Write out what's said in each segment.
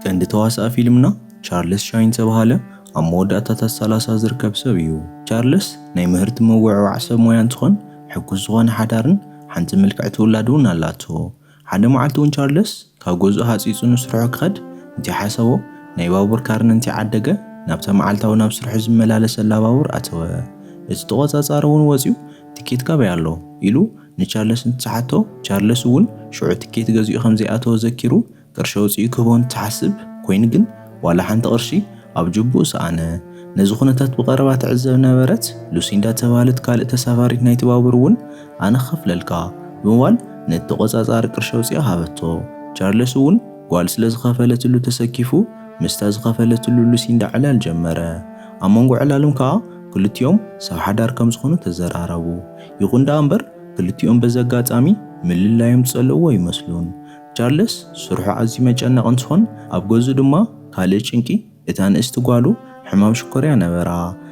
ቀንዲ ተዋሳኢ ፊልምና ቻርልስ ሻይን ዝተባህለ ኣብ መወዳእታታት ሰላሳ ዝርከብ ሰብ እዩ። ቻርልስ ናይ ምህርቲ ምውዕዋዕ ሰብ ሞያ እንትኾን፣ ሕጉስ ዝኾነ ሓዳርን ሓንቲ ምልክዕቲ ውላድ እውን ኣላቶ። ሓደ መዓልቲ እውን ቻርልስ ካብ ገዝኡ ሃፂፁ ንስርሑ ክኸድ እንተይሓሰቦ፣ ናይ ባቡር ካርነ እንተይዓደገ፣ ናብታ መዓልታዊ ናብ ስርሑ ዝመላለሰላ ባቡር ኣተወ። እቲ ተቖጻጻሪ እውን ወፂኡ፣ "ትኬት ካበይ ኣሎ?" ኢሉ ንቻርለስ እንትሓቶ፣ ቻርለስ እውን ሽዑ ትኬት ገዚኡ ከም ዘይኣተወ ዘኪሩ፣ ቅርሺ ኣውፂኡ ክህቦ እንትሓስብ ኮይኑ ግን፣ ዋላ ሓንቲ ቅርሺ ኣብ ጅቡኡ ሰኣነ። ነዚ ኩነታት ብቐረባ ትዕዘብ ነበረት። ሉሲንዳ ተባህለት ካልእ ተሳፋሪት ናይቲ ባቡር እውን፣ "ኣነ ክኸፍለልካ" ብምባል ነቲ ተቖጻጻሪ ቅርሺ ኣውፂኣ ሃበቶ። ቻርለስ እውን ጓል ስለ ዝኸፈለትሉ ተሰኪፉ፣ ምስታ ዝኸፈለትሉ ሉሲንዳ ዕላል ጀመረ። ኣብ መንጎ ዕላሎም ከኣ ክልቲኦም ሰብ ሓዳር ከም ዝኾኑ ተዘራረቡ። ይኹን ደኣ እምበር፣ ክልቲኦም በዚ ኣጋጣሚ ምልላዮም ዝጸለእዎ ኣይመስሉን። ቻርለስ ስርሑ ኣዝዩ መጨነቒ እንትኾን፣ ኣብ ገዝኡ ድማ ካልእ ጭንቂ፣ እታ ንእስቲ ጓሉ ሕማም ሽኮርያ ነበራ።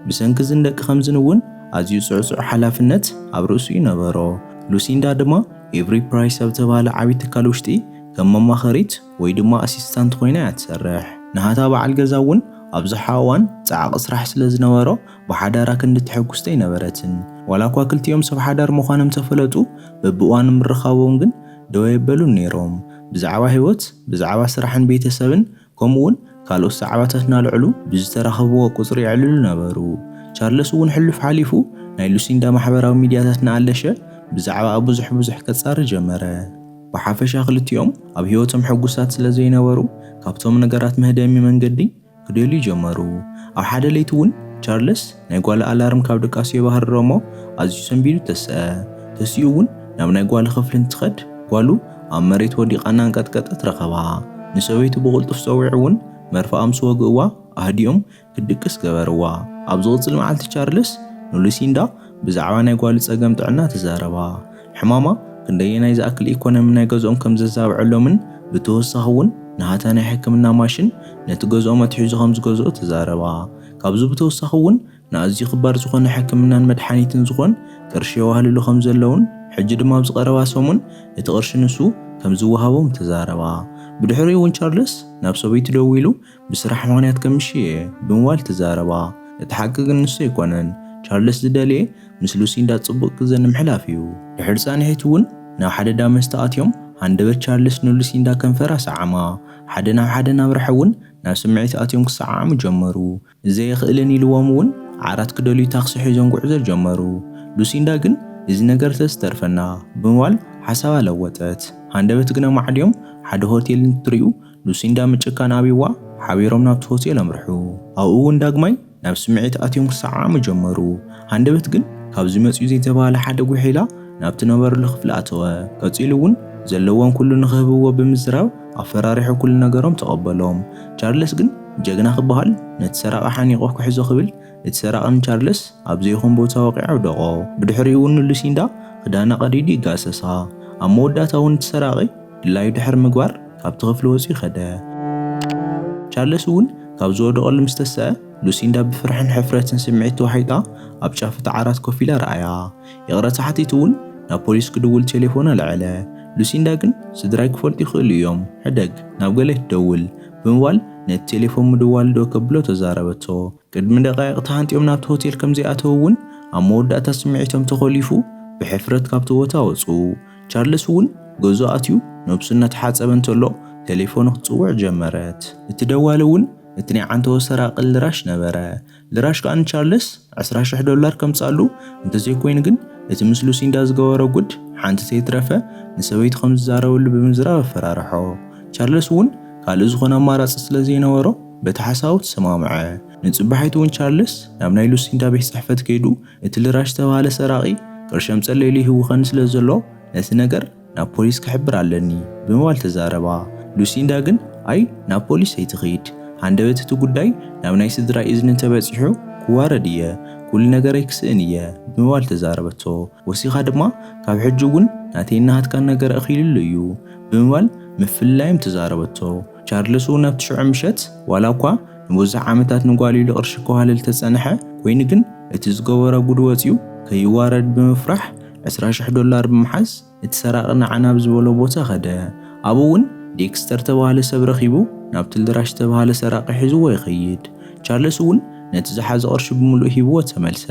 ብሰንኪ እዝን ደቂ ከምዝን እውን ኣዝዩ ጽዕጹዕ ሓላፍነት ኣብ ርእሱ እዩ ነበሮ። ሉሲንዳ ድማ ኤቭሪ ፕራይስ ኣብ ተባህለ ዓቢ ትካል ውሽጢ ከም መማኸሪት ወይ ድማ ኣሲስታንት ኮይና እያ ትሰርሕ። ናሃታ በዓል ገዛ እውን ኣብ ዝሓ እዋን ጸዓቒ ስራሕ ስለ ዝነበሮ፣ ብሓዳራ ክንዲ ትሕጉስቲ ኣይነበረትን። ዋላ እኳ ክልቲኦም ሰብ ሓዳር ምዃኖም ተፈለጡ፣ በብእዋኑ ምርኻቦም ግን ደው የበሉን ነይሮም። ብዛዕባ ህይወት፣ ብዛዕባ ስራሕን ቤተሰብን፣ ከምኡ እውን ካልኦት ዛዕባታት እናልዕሉ ብዝተራኸብዎ ቁጽሪ የዕልሉ ነበሩ። ቻርለስ እውን ሕሉፍ ሓሊፉ ናይ ሉሲንዳ ማሕበራዊ ሚድያታት እናኣለሸ ብዛዕባኣ ብዙሕ ብዙሕ ከጻሪ ጀመረ። ብሓፈሻ ክልቲኦም ኣብ ህይወቶም ሕጉሳት ስለ ዘይነበሩ፣ ካብቶም ነገራት መህደሚ መንገዲ ክደልዩ ጀመሩ። ኣብ ሓደ ለይቲ እውን ቻርለስ ናይ ጓሉ ኣላርም ካብ ድቃሱ የባህርሮ እሞ ኣዝዩ ሰንቢዱ ተስአ። ተሲኡ እውን ናብ ናይ ጓሉ ክፍሊ እንትኸድ ጓሉ ኣብ መሬት ወዲቓ እናንቀጥቀጠት ረኸባ። ንሰበይቱ ብቕልጡፍ ጸዊዑ እውን መርፍኣ ምስ ወግእዋ ኣህዲኦም ክትድቅስ ገበርዋ። ኣብ ዝቕጽል መዓልቲ ቻርለስ ንሉሲንዳ ብዛዕባ ናይ ጓሉ ጸገም ጥዕና ተዛረባ። ሕማማ ክንደየናይ ዝኣክል ኢኮኖሚ ናይ ገዝኦም ከም ዘዛብዐሎምን ብተወሳኺ እውን ናሃታ ናይ ሕክምና ማሽን ነቲ ገዝኦም ኣትሒዙ ከም ዝገዝኦ ተዛረባ። ካብዚ ብተወሳኺ እውን ንኣዝዩ ክባር ዝኾነ ሕክምናን መድሓኒትን ዝኾን ቅርሺ የዋህልሉ ከም ዘለውን ሕጂ ድማ ኣብዚ ቀረባ ሰሙን እቲ ቅርሺ ንሱ ከም ዝወሃቦም ተዛረባ። ብድሕሪኡ እውን ቻርለስ ናብ ሰበይቱ ደዊሉ ብስራሕ ምኽንያት ከምሽየ ብምባል ተዛረባ። እቲ ሓቂ ግን ንሱ ኣይኮነን። ቻርለስ ዝደልየ ምስ ሉሲንዳ ጽቡቕ ግዘ ንምሕላፍ እዩ። ድሕሪ ጻንሒት እውን ናብ ሓደ ዳመስተ ኣትዮም ሃንደበት ቻርለስ ንሉሲንዳ ከንፈራ ሰዓማ። ሓደ ናብ ሓደ እናምርሐ እውን ናብ ስምዒት ኣትዮም ክሰዓዓሙ ጀመሩ። እዚ የኽእልን ኢልዎም እውን ዓራት ክደልዩ ታክሲ ሒዞም ጉዕዞ ጀመሩ። ሉሲንዳ ግን እዚ ነገር ተዝተርፈና ብምባል ሓሳባ ለወጠት። ሃንደበት ግን ኣማዕድዮም ሓደ ሆቴል እንትሪኡ ሉሲንዳ ምጭካን ኣብይዋ ሓቢሮም ናብቲ ሆቴል ኣምርሑ። ኣብኡ እውን ዳግማይ ናብ ስምዒት ኣትዮም ክሰዓዓሙ ጀመሩ። ሃንደበት ግን ካብ ዝመፅኡ ዘይተባህለ ሓደ ጉሒላ ናብቲ ነበረሉ ክፍሊ ኣተወ። ቀፂሉ እውን ዘለዎም ኩሉ ንክህብዎ ብምዝራብ ኣፈራሪሑ ኩሉ ነገሮም ተቐበሎም። ቻርለስ ግን ጀግና ክበሃል ነቲ ሰራቒ ሓኒቑ ክሕዞ ክብል እቲ ሰራቒ ንቻርለስ ኣብ ዘይኹን ቦታ ወቒዑ ኣውደቖ። ብድሕሪኡ እውን ንሉሲንዳ ክዳና ቀዲዱ ይጋሰሳ። ኣብ መወዳእታ እውን እቲ ሰራቒ ድላዩ ድሕሪ ምግባር ካብቲ ክፍሊ ወፂኡ ከደ። ቻርለስ እውን ካብ ዝወደቐሉ ምስ ተስአ ሉሲንዳ ብፍርሕን ሕፍረትን ስምዒት ተዋሒጣ ኣብ ጫፍ እቲ ዓራት ኮፍ ኢላ ረኣያ። ይቕረታ ሓቲቱ እውን ናብ ፖሊስ ክድውል ቴሌፎን ኣልዐለ። ሉሲንዳ ግን ስድራይ ክፈልጡ ይኽእሉ እዮም፣ ሕደግ፣ ናብ ገለ ትደውል ብምባል ነቲ ቴሌፎን ምድዋል ደው ከብሎ ተዛረበቶ። ቅድሚ ደቃይቕ ተሃንጢኦም ናብቲ ሆቴል ከም ዘይኣተው እውን ኣብ መወዳእታ ስምዒቶም ተኾሊፉ ብሕፍረት ካብቲ ቦታ ወፁ። ቻርለስ እውን ገዝኡ ኣትዩ ነብሱ እናተሓፀበ እንተሎ ቴሌፎኑ ክትፅውዕ ጀመረት። እቲ ደዋሊ እውን እቲ ናይ ዓንተቦ ሰራቒ ልራሽ ነበረ። ልራሽ ከዓ ንቻርለስ ዕስራ ሽሕ ዶላር ከምፅኣሉ፣ እንተዘይኮይኑ ግን እቲ ምስ ሉሲንዳ ዝገበሮ ጉድ ሓንቲ ተይትረፈ ንሰበይቱ ከም ዝዛረበሉ ብምዝራብ ኣፈራርሖ። ቻርለስ እውን ካልእ ዝኾነ ኣማራፂ ስለ ዘይነበሮ በቲ ሓሳቡ ተሰማምዐ። ንፅባሒቱ እውን ቻርለስ ናብ ናይ ሉሲንዳ ቤት ፅሕፈት ከይዱ እቲ ልራሽ ዝተባህለ ሰራቒ ቅርሺ ኣምፀለይ ኢሉ ይህውኸኒ ስለ ዘሎ ነቲ ነገር ናብ ፖሊስ ክሕብር ኣለኒ ብምባል ተዛረባ። ሉሲንዳ ግን ኣይ ናብ ፖሊስ ኣይትኺድ፣ ሃንደበት እቲ ጉዳይ ናብ ናይ ስድራይ እዝኒ እንተበፂሑ ክዋረድ እየ፣ ኩሉ ነገረይ ክስእን እየ ብምባል ተዛረበቶ። ወሲኻ ድማ ካብ ሕጂ እውን ናተይን ናሃትካን ነገር ኣኺሉሉ እዩ ብምባል ምፍልላዮም ተዛረበቶ። ቻርለስ እውን ኣብቲ ሽዑ ምሸት ዋላ እኳ ንብዙሕ ዓመታት ንጓሉ ኢሉ ቅርሺ ከዋህልል ተጸንሐ ኮይኑ ግን እቲ ዝገበሮ ጉድ ወጺኡ ከይዋረድ ብምፍራሕ ዕስራ ሽሕ ዶላር ብምሓዝ እቲ ሰራቒ ንዓና ኣብ ዝበሎ ቦታ ኸደ። ኣብኡ እውን ዴክስተር ተባሃለ ሰብ ረኺቡ ናብቲ ልራሽ ተባሃለ ሰራቂ ሒዝዎ ይኸይድ። ቻርለስ እውን ነቲ ዝሓዘ ቅርሺ ብምሉእ ሂብዎ ተመልሰ።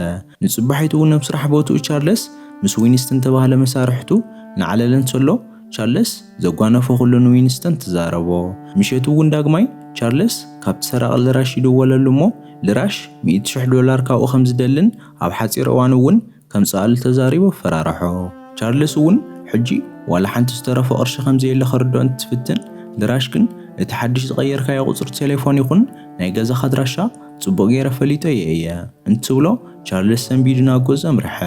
ንጽባሒቱ እውን ናብ ስራሕ ቦትኡ ቻርለስ ምስ ዊንስተን ተባሃለ መሳርሕቱ እናዓለለ እንተሎ፣ ቻርለስ ዘጓነፎ ኩሉ ንዊንስተን ተዛረቦ። ምሸቱ እውን ዳግማይ ቻርለስ ካብቲ ሰራቂ ልራሽ ይድወለሉ እሞ፣ ልራሽ ሚእቲ ሽሕ ዶላር ካብኡ ከም ዝደልን ኣብ ሓጺር እዋን እውን ከምጽኣሉ ተዛሪቡ ኣፈራርሖ። ቻርለስ እውን ሕጂ ዋላ ሓንቲ ዝተረፎ ቅርሺ ከም ዘየለ ከርድኦ እንትፍትን፣ ልራሽ ግን እቲ ሓድሽ ዝቐየርካዮ ቁጽሪ ቴሌፎን ይኹን ናይ ገዛኻ ኣድራሻ ጽቡቕ ገይረ ፈሊጠዮ እየ እንትብሎ፣ ቻርለስ ሰንቢዱ ናብ ገዝኡ ኣምርሐ።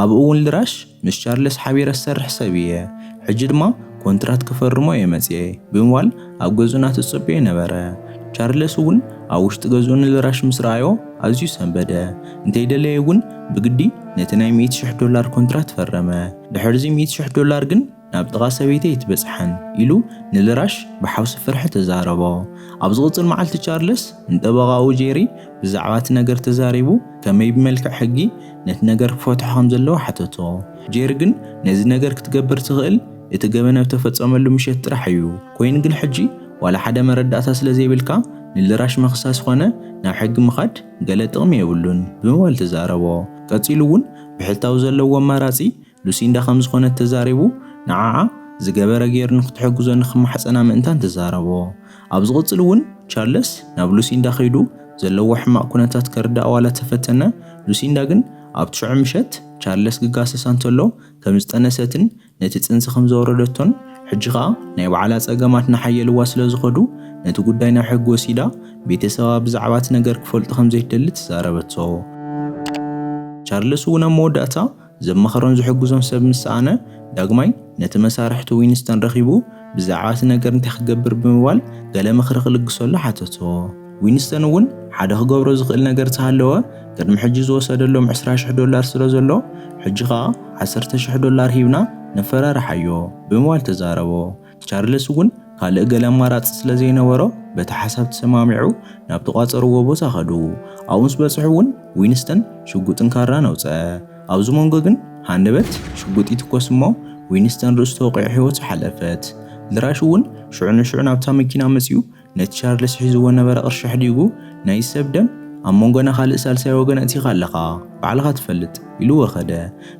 ኣብኡ እውን ልራሽ ምስ ቻርለስ ሓቢረ ዝሰርሕ ሰብ እየ፣ ሕጂ ድማ ኮንትራት ክፈርሞ እየ መጽየ ብምባል ኣብ ገዝኡ እናተጸበየ ነበረ። ቻርለስ እውን ኣብ ውሽጢ ገዝኡ ንልራሽ ምስ ረኣዮ ኣዝዩ ሰንበደ። እንተይደለየ እውን ብግዲ ነቲ ናይ ሚእቲ ሽሕ ዶላር ኮንትራት ፈረመ። ድሕሪ እዚ ሚእቲ ሽሕ ዶላር ግን ናብ ጥቓ ሰበይተይ ኣይትበጽሓን ኢሉ ንልራሽ ብሓውሲ ፍርሒ ተዛረቦ። ኣብ ዝቕጽል መዓልቲ ቻርለስ ንጠበቓኡ ጄሪ ብዛዕባ እቲ ነገር ተዛሪቡ ከመይ ብመልክዕ ሕጊ ነቲ ነገር ክፈትሖ ከም ዘለዎ ሓተቶ። ጄሪ ግን ነዚ ነገር ክትገብር ትኽእል እቲ ገበን ኣብ ተፈጸመሉ ምሸት ጥራሕ እዩ። ኮይኑ ግን ሕጂ ዋላ ሓደ መረዳእታ ስለ ዘይብልካ ንልራሽ ምኽሳስ ኾነ ናብ ሕጊ ምኻድ ገለ ጥቕሚ የብሉን ብምባል ተዛረቦ። ቀጺሉ እውን ብሕታዊ ዘለዎ ኣማራጺ ሉሲንዳ ከም ዝኾነት ተዛሪቡ፣ ንዓዓ ዝገበረ ገይሩ ንክትሕግዞ ንክማሕጸና ምእንታን ተዛረቦ። ኣብ ዝቕጽል እውን ቻርለስ ናብ ሉሲንዳ ከይዱ ዘለዎ ሕማቕ ኩነታት ከርድኣ ዋላ ተፈተነ፣ ሉሲንዳ ግን ኣብቲ ሽዑ ምሸት ቻርለስ ክጋሰሳ እንተሎ ከም ዝጠነሰትን ነቲ ጽንሲ ከም ዘወረደቶን፣ ሕጂ ኸኣ ናይ ባዕላ ጸገማት እናሓየልዋ ስለ ዝኸዱ፣ ነቲ ጉዳይ ናብ ሕጊ ወሲዳ ቤተሰባ ብዛዕባ እቲ ነገር ክፈልጡ ከም ዘይትደሊ ተዛረበቶ። ቻርለስ እውን ኣብ መወዳእታ ዘማኽሮን ዝሕግዞን ሰብ ምስ ሰኣነ፣ ዳግማይ ነቲ መሳርሕቱ ዊንስተን ረኺቡ ብዛዕባ እቲ ነገር እንታይ ክገብር ብምባል ገለ ምኽሪ ክልግሰሉ ሓተቶ። ዊንስተን እውን ሓደ ክገብሮ ዝኽእል ነገር ተሃለወ፣ ቅድሚ ሕጂ ዝወሰደሎም ዕስራ ሽሕ ዶላር ስለ ዘሎ፣ ሕጂ ኸኣ ዓሰርተ ሽሕ ዶላር ሂብና ነፈራርሓዮ ብምባል ተዛረቦ። ቻርለስ እውን ካልእ ገለ ኣማራጺ ስለ ዘይነበሮ፣ በቲ ሓሳብ ተሰማሚዑ ናብቲ ቋጸርዎ ቦታ ከዱ። ኣብኡ ምስ በጽሑ እውን ዊንስተን ሽጉጥን ካራን ኣውጸአ። ኣብዚ መንጎ ግን ሃንደበት ሽጉጥ ይትኮስ እሞ፣ ዊንስተን ርእሱ ተወቒዑ ህይወቱ ሓለፈት። ልራሽ እውን ሽዑ ንሽዑ ናብታ መኪና መጺኡ፣ ነቲ ቻርለስ ሒዝዎ ነበረ ቅርሺ ኣሕዲጉ፣ "ናይ ሰብ ደም ኣብ መንጎና ካልእ ሳልሳይ ወገን ኣእቲኻ ኣለኻ፣ ባዕልኻ ትፈልጥ" ኢልዎ ከደ።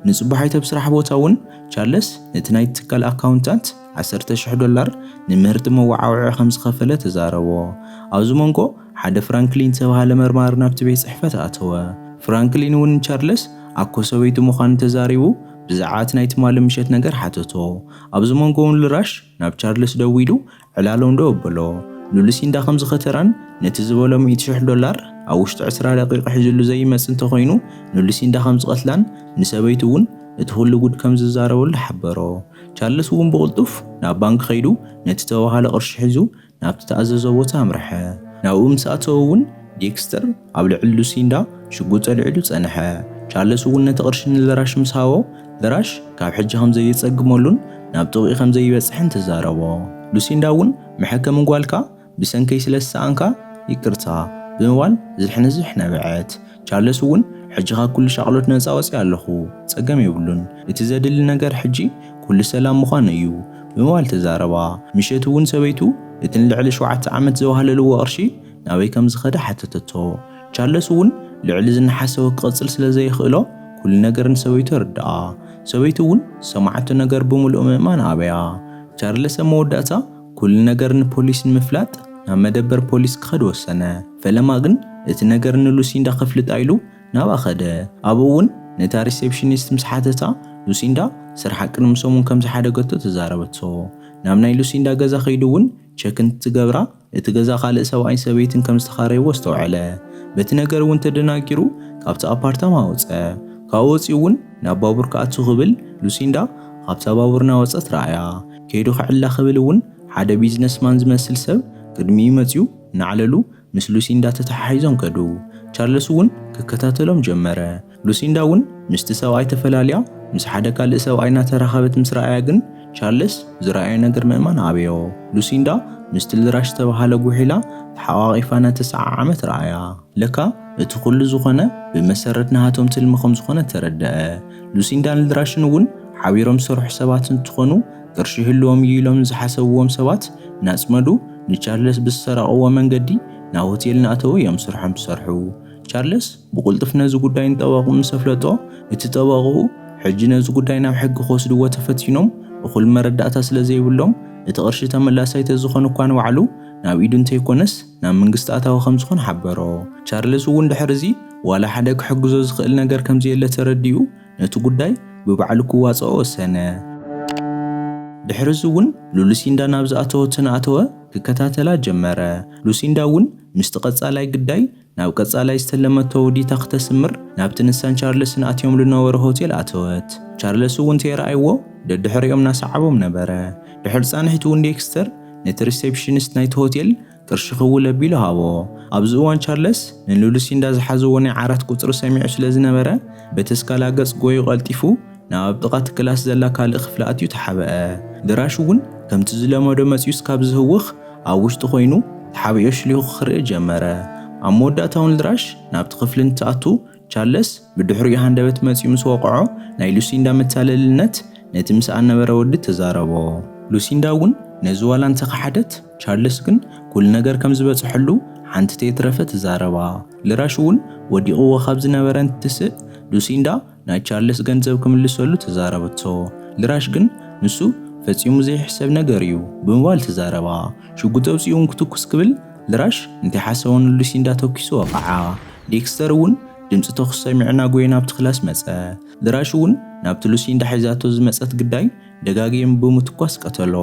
ንጽባሒቱ ኣብ ስራሕ ቦታ እውን ቻርለስ ነቲ ናይቲ ትካል ኣካውንታንት ዓሰርተ ሽሕ ዶላር ንምህርቲ መወዓውዒ ከም ዝኸፈለ ተዛረቦ። ኣብዚ መንጎ ሓደ ፍራንክሊን ዝተባህለ መርማሪ ናብቲ ቤት ጽሕፈት ኣተወ። ፍራንክሊን እውን ንቻርለስ ኣኮ ሰበይቱ ምዃኑ ተዛሪቡ፣ ብዛዕባ እቲ ናይ ትማሊ ምሸት ነገር ሓተቶ። ኣብዚ መንጎ እውን ልራሽ ናብ ቻርለስ ደዊሉ ዕላሎም ደው ኣበሎ። ንሉሲንዳ ከም ዝኸተራን ነቲ ዝበሎ ሚእቲ ሽሕ ዶላር ኣብ ውሽጢ ዕስራ ደቂቕ ሒዙሉ ዘይመጽእ እንተኾይኑ ንሉሲንዳ ከም ዝቐትላን ንሰበይቱ እውን እቲ ኩሉ ጉድ ከም ዝዛረበሉ ሓበሮ። ቻርለስ እውን ብቕልጡፍ ናብ ባንክ ከይዱ ነቲ ተባሃለ ቅርሺ ሒዙ ናብቲ ተኣዘዞ ቦታ ኣምርሐ። ናብኡ ምስ ኣተወ እውን ዴክስተር ኣብ ልዕሊ ሉሲንዳ ሽጉጥ ኣልዒሉ ጸንሐ። ቻርለስ እውን ነቲ ቅርሺ ንልራሽ ምስ ሃቦ፣ ልራሽ ካብ ሕጂ ከም ዘየጸግመሉን ናብ ጥቕኡ ከም ዘይበጽሕን ተዛረቦ። ሉሲንዳ እውን፣ "መሐከሚ ጓልካ ብሰንከይ ስለ ዝሰኣንካ ይቅርታ" ብምባል ዝሕንዝሕ ነበዐት። ቻርለስ እውን፣ "ሕጂ ካብ ኩሉ ሻቕሎት ነጻ ወጺኣ ኣለኹ፣ ጸገም የብሉን። እቲ ዘድሊ ነገር ሕጂ ኩሉ ሰላም ምዃኑ እዩ" ብምባል ተዛረባ። ምሸት እውን ሰበይቱ እቲ ንልዕሊ ሸውዓተ ዓመት ዘዋህለልዎ ቅርሺ ናበይ ከም ዝኸደ ሓተተቶ። ቻርለስ እውን ልዕሊ ዝነሓሰቦ ክቐጽል ስለ ዘይኽእሎ፣ ኩሉ ነገር ንሰበይቱ ኣረድኣ። ሰበይቱ እውን ዝሰማዓቶ ነገር ብምሉእ ምእማን ኣበያ። ቻርለስ ኣብ መወዳእታ ኩሉ ነገር ንፖሊስ ንምፍላጥ ናብ መደበር ፖሊስ ክኸድ ወሰነ። ፈለማ ግን እቲ ነገር ንሉሲንዳ ከፍልጣ ኢሉ ናብኣ ኸደ። ኣብኡ እውን ነታ ሪሴፕሽኒስት ምስ ሓተታ፣ ሉሲንዳ ስርሓ ቅድሚ ሰሙን ከም ዝሓደገቶ ተዛረበቶ። ናብ ናይ ሉሲንዳ ገዛ ከይዱ እውን ቸክ እንትገብራ፣ እቲ ገዛ ካልእ ሰብኣይን ሰበይትን ከም ዝተኻረይዎ ኣስተውዐለ። በቲ ነገር እውን ተደናጊሩ ካብቲ ኣፓርታማ ወጸ። ካብኡ ወጺኡ እውን ናብ ባቡር ክኣቱ ክብል ሉሲንዳ ካብታ ባቡር እናወጸት ረኣያ። ከይዱ ክዕላ ክብል እውን ሓደ ቢዝነስማን ዝመስል ሰብ ቅድሚኡ መጺኡ እናዕለሉ ምስ ሉሲንዳ ተተሓሒዞም ከዱ። ቻርለስ እውን ክከታተሎም ጀመረ። ሉሲንዳ እውን ምስቲ ሰብኣይ ተፈላልያ ምስ ሓደ ካልእ ሰብኣይ እናተራኸበት ምስ ረኣያ ግን ቻርለስ ዝረኣዮ ነገር ምእማን ኣበዮ። ሉሲንዳ ምስቲ ልራሽ ዝተባህለ ጉሒላ ተሓቋቒፋ እናተሰዓዓመት ረኣያ። ለካ እቲ ኩሉ ዝኾነ ብመሰረት ናሃቶም ትልሚ ከም ዝኾነ ተረደአ። ሉሲንዳን ልራሽን እውን ሓቢሮም ዝሰርሑ ሰባት እንትኾኑ፣ ቅርሺ ይህልዎም እዩ ኢሎም ዝሓሰብዎም ሰባት እናጽመዱ ንቻርለስ ብዝሰረቕዎ መንገዲ ናብ ሆቴል እናእተዉ እዮም ስርሖም ዝሰርሑ። ቻርለስ ብቕልጡፍ ነዚ ጉዳይ ንጠበቕኡ ምስ ኣፍለጦ፣ እቲ ጠበቕኡ ሕጂ ነዚ ጉዳይ ናብ ሕጊ ክወስድዎ ተፈቲኖም እኹል መረዳእታ ስለ ዘይብሎም፣ እቲ ቅርሺ ተመላሳይ ተዝኾን እኳ ንባዕሉ ናብ ኢዱ እንተይኮነስ ናብ መንግስቲ ኣታዊ ከም ዝኾን ሓበሮ። ቻርለስ እውን ድሕሪ እዚ ዋላ ሓደ ክሕግዞ ዝኽእል ነገር ከም ዘየለ ተረዲኡ፣ ነቲ ጉዳይ ብባዕሉ ክዋጽኦ ወሰነ። ድሕሪ እዚ እውን ሉሉሲንዳ ናብ ዝኣተወትን ኣተወ ክከታተላ ጀመረ። ሉሲንዳ እውን ምስቲ ቀጻላይ ግዳይ ናብ ቀጻላይ ዝተለመቶ ውዲታ ክተስምር ናብቲ ንሳን ቻርለስን ኣትዮም ዝነበሩ ሆቴል ኣተወት። ቻርለስ እውን ተይረኣይዎ ደድሕሪኦም እናሰዓቦም ነበረ። ድሕሪ ጻንሒት እውን ዴክስተር ነቲ ሪሴፕሽኒስት ናይቲ ሆቴል ቅርሺ ክውል ኣቢሉ ሃቦ። ኣብዚ እዋን ቻርለስ ንሉሉሲንዳ ዝሓዘዎ ናይ ዓራት ቁጽሪ ሰሚዑ ስለ ዝነበረ፣ በቲ ስካላ ገጽ ጎዩ ቀልጢፉ ናብ ኣብ ጥቓ እቲ ክላስ ዘላ ካልእ ክፍሊ ኣትዩ ተሓብአ። ድራሽ እውን ከምቲ ዝለመዶ መጺኡ ስካብ ዝህውኽ ኣብ ውሽጢ ኮይኑ ተሓቢኦ ሽሊኹ ክርኢ ጀመረ። ኣብ መወዳእታ እውን ድራሽ ናብቲ ክፍሊ እንትኣቱ ቻርለስ ብድሕሪኡ ሃንደበት መጺኡ ምስ ወቕዖ ናይ ሉሲንዳ መታለልነት ነቲ ምስኣ ነበረ ወዲ ተዛረቦ። ሉሲንዳ እውን ነዚ ዋላ እንተኸሓደት ቻርለስ ግን ኩሉ ነገር ከም ዝበጽሐሉ ሓንቲ ተይትረፈ ተዛረባ። ድራሽ እውን ወዲቕዎ ካብ ዝነበረ እንትስእ ሉሲንዳ ናይ ቻርለስ ገንዘብ ክምልሰሉ ተዛረበቶ። ድራሽ ግን ንሱ ፈጺሙ ዘይሕሰብ ነገር እዩ ብምባል ተዛረባ። ሽጉጥ ኣውጺኡ እውን ክትኩስ ክብል ድራሽ እንታይ ሓሰቦ ንሉሲንዳ ተኪሱ ወቕዓ። ዴክስተር እውን ድምጺ ተኹሲ ሰሚዑ እናጎየ ናብቲ ክላስ መጸ። ድራሽ እውን ናብቲ ሉሲንዳ ሒዛቶ ዝመጸት ግዳይ ደጋጊሙ ብምትኳስ ቀተሎ።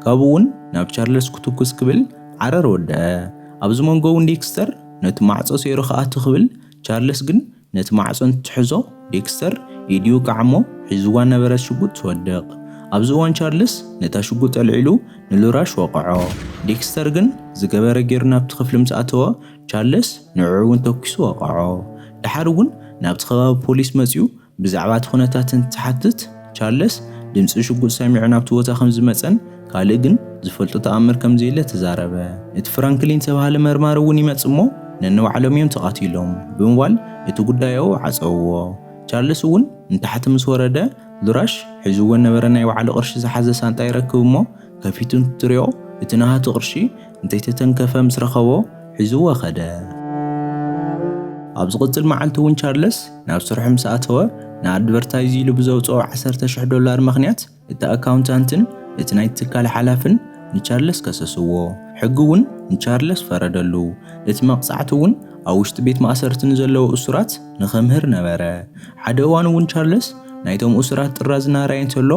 ካብኡ እውን ናብ ቻርለስ ክትኩስ ክብል ዓረር ወደአ። ኣብዚ መንጎ እውን ዴክስተር ነቲ ማዕጾ ሰይሩ ክኣቱ ክብል ቻርለስ ግን ነቲ ማዕጾ እንትትሕዞ ዴክስተር ኢዱ ይውቅዓ እሞ ሒዝዋ ነበረ ሽጉጥ ትወድቕ። ኣብዚ እዋን ቻርለስ ነታ ሽጉጥ ኣልዒሉ ንሉራሽ ወቕዖ። ዴክስተር ግን ዝገበረ ገይሩ ናብቲ ክፍሊ ምስ ኣተወ ቻርለስ ንዕኡ እውን ተኩሱ ወቕዖ። ደሓር እውን ናብቲ ከባቢ ፖሊስ መጺኡ ብዛዕባ እቲ ኩነታት እንትሓትት ቻርለስ ድምጺ ሽጉጥ ሰሚዑ ናብቲ ቦታ ከም ዝመጸን ካልእ ግን ዝፈልጦ ተኣምር ከም ዘየለ ተዛረበ። እቲ ፍራንክሊን ዝተባህለ መርማሪ እውን ይመጽእ እሞ ነንባዕሎም እዮም ተቓቲሎም ብምባል እቲ ጉዳይ ኣብኡ ዓጸውዎ። ቻርለስ እውን ንታሕቲ ምስ ወረደ ሉራሽ ሒዝዎ ነበረ ናይ ባዕሉ ቅርሺ ዝሓዘ ሳንጣ ይረክብ እሞ ከፊቱ እንትሪኦ እቲ ናሃቱ ቅርሺ እንተይተተንከፈ ምስ ረኸቦ ሒዝዎ ከደ። ኣብ ዝቕጽል መዓልቲ እውን ቻርለስ ናብ ስርሑ ምስ ኣተወ ንኣድቨርታይዝ ኢሉ ብዘውፅኦ ዓሰርተ ሽሕ ዶላር ምኽንያት እቲ ኣካውንታንትን እቲ ናይ ትካል ሓላፍን ንቻርለስ ከሰስዎ። ሕጊ እውን ንቻርለስ ፈረደሉ። እቲ መቕጻዕቲ እውን ኣብ ውሽጢ ቤት ማእሰርቲ ንዘለዉ እሱራት ንኸምህር ነበረ። ሓደ እዋን እውን ቻርለስ ናይቶም እሱራት ጥራዝ እናረኣየ እንተሎ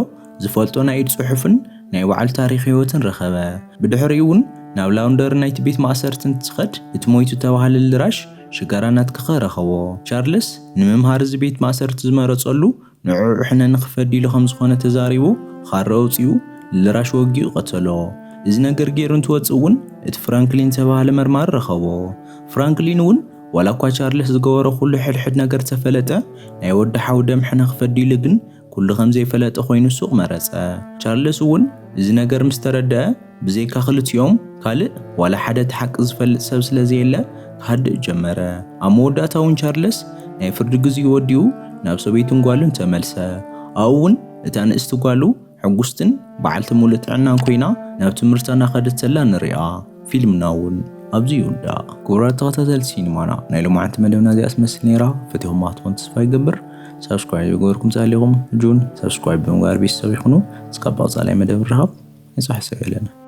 ዝፈልጦ ናይ ኢድ ጽሑፍን ናይ ባዕሉ ታሪኽ ህይወትን ረኸበ። ብድሕሪኡ እውን ናብ ላውንደሪ ናይቲ ቤት ማእሰርቲ እንትኸድ እቲ ሞይቱ ተባህለ ድራሽ ሽጋራ እናትከኸ ረኸቦ። ቻርለስ ንምምሃር እዚ ቤት ማእሰርቲ ዝመረጸሉ ንዕኡ ሕነ ንኽፈዲ ኢሉ ከም ዝኾነ ተዛሪቡ ካራ ኣውጺኡ ንድራሽ ወጊኡ ቀተሎ። እዚ ነገር ገይሩ እንትወጽእ እውን እቲ ፍራንክሊን ዝተባህለ መርማሪ ረኸቦ። ፍራንክሊን እውን ዋላ እኳ ቻርለስ ዝገበሮ ኩሉ ሕድሕድ ነገር ተፈለጠ ናይ ወዲ ሓው ደም ሕነ ክፈዲ ኢሉ ግን ኩሉ ከም ዘይፈለጠ ኮይኑ ሱቕ መረጸ። ቻርለስ እውን እዚ ነገር ምስ ተረደአ ብዘይካ ክልቲኦም ካልእ ዋላ ሓደ እቲ ሓቂ ዝፈልጥ ሰብ ስለ ዘየለ ክሃድእ ጀመረ። ኣብ መወዳእታ እውን ቻርለስ ናይ ፍርዲ ግዜኡ ወዲኡ ናብ ሰበይቱን ጓሉን ተመልሰ። ኣብኡ እውን እታ ንእስቲ ጓሉ ሕጉስትን በዓልቲ ሙሉእ ጥዕናን ኮይና ናብ ትምህርታ እናኸደት ተላ ንሪኣ። ፊልምና እውን ኣብዚ ይውዳእ። ክቡራት ተኸታተልቲ ሲኒማና ናይ ሎማዓንቲ መደብና እዚኣ ትመስል ነይራ። ፈቲኹማ ክትኮኑ ተስፋ ይገብር። ሳብስክራይብ ይገበርኩም ተሃሊኹም ሕጂ እውን ሳብስክራይብ ብምግባር ቤተሰብ ይኹኑ። እስካብ ቀጻላይ መደብ ንራኸብ። ንጽባሕ ሰው የለና።